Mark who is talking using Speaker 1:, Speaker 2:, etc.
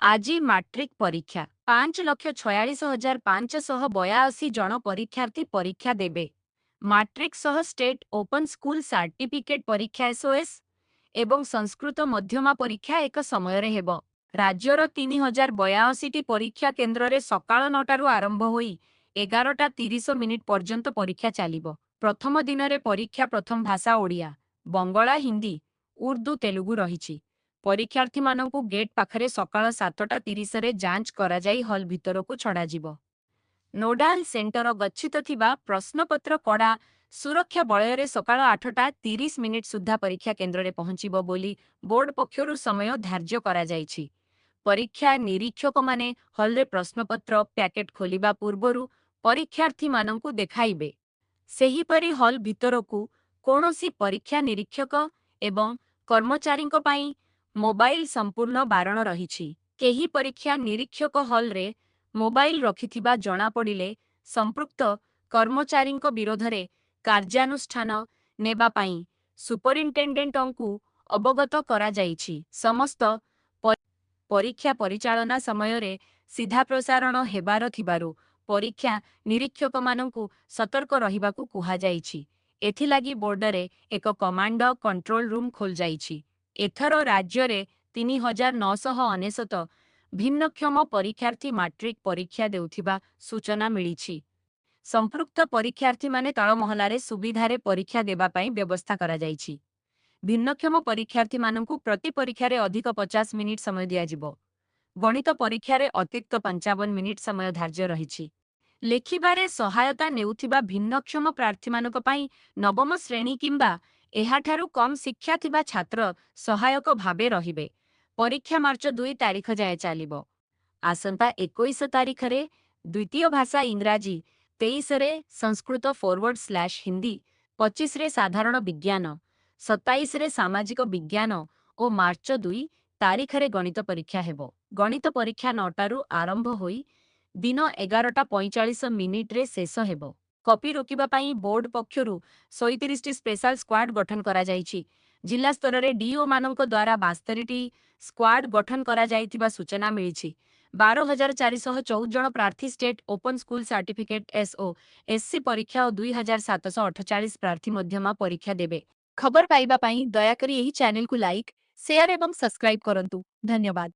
Speaker 1: ଆଜି ମାଟ୍ରିକ ପରୀକ୍ଷା। 5,46,582 ଜଣ ପରୀକ୍ଷାର୍ଥୀ ପରୀକ୍ଷା ଦେବେ। ମାଟ୍ରିକ ସହ ଷ୍ଟେଟ୍ ଓପନ୍ ସ୍କୁଲ ସାର୍ଟିଫିକେଟ୍ ପରୀକ୍ଷା, ଏସ୍ଓଏସ୍, ଏବଂ ସଂସ୍କୃତ ମଧ୍ୟମା ପରୀକ୍ଷା ଏକ ସମୟରେ ହେବ। ରାଜ୍ୟର 3082ଟି ପରୀକ୍ଷା କେନ୍ଦ୍ରରେ ସକାଳ 9ଟାରୁ ଆରମ୍ଭ ହୋଇ 11ଟା 30 ମିନିଟ୍ ପର୍ଯ୍ୟନ୍ତ ପରୀକ୍ଷା ଚାଲିବ। ପ୍ରଥମ ଦିନରେ ପରୀକ୍ଷା ପ୍ରଥମ ଭାଷା ଓଡ଼ିଆ, ବଙ୍ଗଳା, ହିନ୍ଦୀ, ଉର୍ଦ୍ଦୁ, ତେଲୁଗୁ ରହିଛି। ପରୀକ୍ଷାର୍ଥୀମାନଙ୍କୁ ଗେଟ୍ ପାଖରେ ସକାଳ 7ଟା 30ରେ ଯାଞ୍ଚ କରାଯାଇ ହଲ୍ ଭିତରକୁ ଛଡ଼ାଯିବ। ନୋଡାଲ ସେଣ୍ଟର ଗଚ୍ଛିତ ଥିବା ପ୍ରଶ୍ନପତ୍ର କଡ଼ା ସୁରକ୍ଷା ବଳୟରେ ସକାଳ 8ଟା 30 ମିନିଟ୍ ସୁଦ୍ଧା ପରୀକ୍ଷା କେନ୍ଦ୍ରରେ ପହଞ୍ଚିବ ବୋଲି ବୋର୍ଡ ପକ୍ଷରୁ ସମୟ ଧାର୍ଯ୍ୟ କରାଯାଇଛି। ପରୀକ୍ଷା ନିରୀକ୍ଷକମାନେ ହଲ୍ରେ ପ୍ରଶ୍ନପତ୍ର ପ୍ୟାକେଟ୍ ଖୋଲିବା ପୂର୍ବରୁ ପରୀକ୍ଷାର୍ଥୀମାନଙ୍କୁ ଦେଖାଇବେ। ସେହିପରି ହଲ୍ ଭିତରକୁ କୌଣସି ପରୀକ୍ଷା ନିରୀକ୍ଷକ ଏବଂ କର୍ମଚାରୀଙ୍କ ପାଇଁ ମୋବାଇଲ ସମ୍ପୂର୍ଣ୍ଣ ବାରଣ ରହିଛି। କେହି ପରୀକ୍ଷା ନିରୀକ୍ଷକ ହଲ୍ରେ ମୋବାଇଲ ରଖିଥିବା ଜଣାପଡ଼ିଲେ ସମ୍ପୃକ୍ତ କର୍ମଚାରୀଙ୍କ ବିରୋଧରେ କାର୍ଯ୍ୟାନୁଷ୍ଠାନ ନେବା ପାଇଁ ସୁପରିଣ୍ଟେଣ୍ଡେଣ୍ଟଙ୍କୁ ଅବଗତ କରାଯାଇଛି। ସମସ୍ତ ପରୀକ୍ଷା ପରିଚାଳନା ସମୟରେ ସିଧାପ୍ରସାରଣ ହେବାର ଥିବାରୁ ପରୀକ୍ଷା ନିରୀକ୍ଷକମାନଙ୍କୁ ସତର୍କ ରହିବାକୁ କୁହାଯାଇଛି। ଏଥିଲାଗି ବୋର୍ଡରେ ଏକ କମାଣ୍ଡ କଣ୍ଟ୍ରୋଲ ରୁମ୍ ଖୋଲାଯାଇଛି। ଏଥର ରାଜ୍ୟରେ 3999 ଭିନ୍ନକ୍ଷମ ପରୀକ୍ଷାର୍ଥୀ ମାଟ୍ରିକ ପରୀକ୍ଷା ଦେଉଥିବା ସୂଚନା ମିଳିଛି। ସମ୍ପୃକ୍ତ ପରୀକ୍ଷାର୍ଥୀମାନେ ତଳ ମହଲାରେ ସୁବିଧାରେ ପରୀକ୍ଷା ଦେବା ପାଇଁ ବ୍ୟବସ୍ଥା କରାଯାଇଛି। ଭିନ୍ନକ୍ଷମ ପରୀକ୍ଷାର୍ଥୀମାନଙ୍କୁ ପ୍ରତି ପରୀକ୍ଷାରେ ଅଧିକ 50 ମିନିଟ୍ ସମୟ ଦିଆଯିବ। ଗଣିତ ପରୀକ୍ଷାରେ ଅତିରିକ୍ତ 55 ମିନିଟ୍ ସମୟ ଧାର୍ଯ୍ୟ ରହିଛି। ଲେଖିବାରେ ସହାୟତା ନେଉଥିବା ଭିନ୍ନକ୍ଷମ ପ୍ରାର୍ଥୀମାନଙ୍କ ପାଇଁ ନବମ ଶ୍ରେଣୀ କିମ୍ବା ଏହାଠାରୁ କମ୍ ଶିକ୍ଷା ଥିବା ଛାତ୍ର ସହାୟକ ଭାବେ ରହିବେ। ପରୀକ୍ଷା ମାର୍ଚ୍ଚ 2 ତାରିଖ ଯାଏ ଚାଲିବ। ଆସନ୍ତା 21 ତାରିଖରେ ଦ୍ୱିତୀୟ ଭାଷା ଇଂରାଜୀ, 23ରେ ସଂସ୍କୃତ ଫରୱାର୍ଡ ସ୍ଲାଶ ହିନ୍ଦୀ, 25ରେ ସାଧାରଣ ବିଜ୍ଞାନ, 27ରେ ସାମାଜିକ ବିଜ୍ଞାନ ଓ ମାର୍ଚ୍ଚ 2 ତାରିଖରେ ଗଣିତ ପରୀକ୍ଷା ହେବ। ଗଣିତ ପରୀକ୍ଷା 9ଟାରୁ ଆରମ୍ଭ ହୋଇ ଦିନ 11ଟା 45 ମିନିଟ୍ରେ ଶେଷ ହେବ। କପି ରୋକିବା ପାଇଁ ବୋର୍ଡ ପକ୍ଷରୁ 37ଟି ସ୍ପେଶାଲ ସ୍କ୍ୱାଡ୍ ଗଠନ କରାଯାଇଛି। ଜିଲ୍ଲାସ୍ତରରେ ଡିଇଓମାନଙ୍କ ଦ୍ୱାରା 72ଟି ସ୍କ୍ୱାଡ୍ ଗଠନ କରାଯାଇଥିବା ସୂଚନା ମିଳିଛି। 12,414 ଜଣ ପ୍ରାର୍ଥୀ state open school certificate, SOSC, ପରୀକ୍ଷା ଓ 2748 ପ୍ରାର୍ଥୀ ମଧ୍ୟମା ପରୀକ୍ଷା ଦେବେ।
Speaker 2: ଖବର ପାଇବା ପାଇଁ ଦୟାକରି ଏହି ଚ୍ୟାନେଲକୁ ଲାଇକ୍, ସେୟାର ଏବଂ ସବସ୍କ୍ରାଇବ୍ କରନ୍ତୁ। ଧନ୍ୟବାଦ।